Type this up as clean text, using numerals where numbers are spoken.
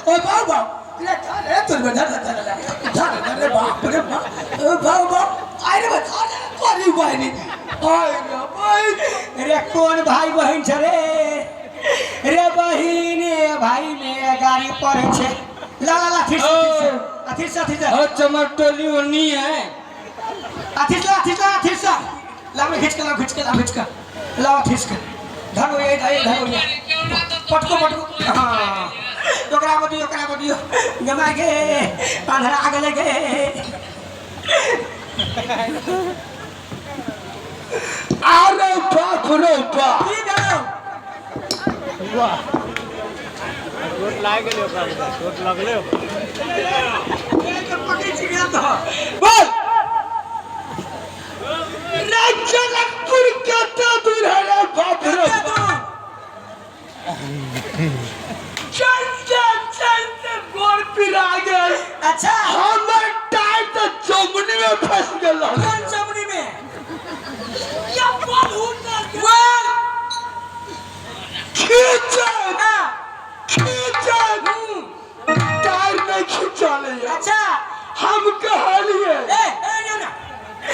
ओ बाबा रे धर रे तोर धर धर धर धर रे बाप रे बाप ओ बाबा आइ रे धर रे तोरी बहिनी आइ रे बहिनी रे कोन भाई बहिन छै रे रे बहिन भाई मे गाड़ी पड़े छै ला ला ला फिर से फिर से फिर से और चमरटोली ओनी है अथी से अथी से अथी से ला में खींच के ला खींच के ला खींच के ला खींच के धरो ये धरो धरो ये पटको पटको हाँ ओकरा में दियो ओकरा में दियो जमा के अंधरा आ गेलै गे अरे बाप रे बाप की भेलौ चोट लागि गेलै ओकरा चोट लगलै ओकरा पकड़ि छी गेल तऽ बोल रे जनकपुर कते दूर है रे बाप रे बाप चलते चलते गोर पिरा गेल अच्छा हमर टायर तऽ चौमनी में फंस गेल रहल। कोन चमड़ी में या बहुत बोल खींचत हाँ खींचत टायर नहीं खींचल अच्छा हम कहलिए ए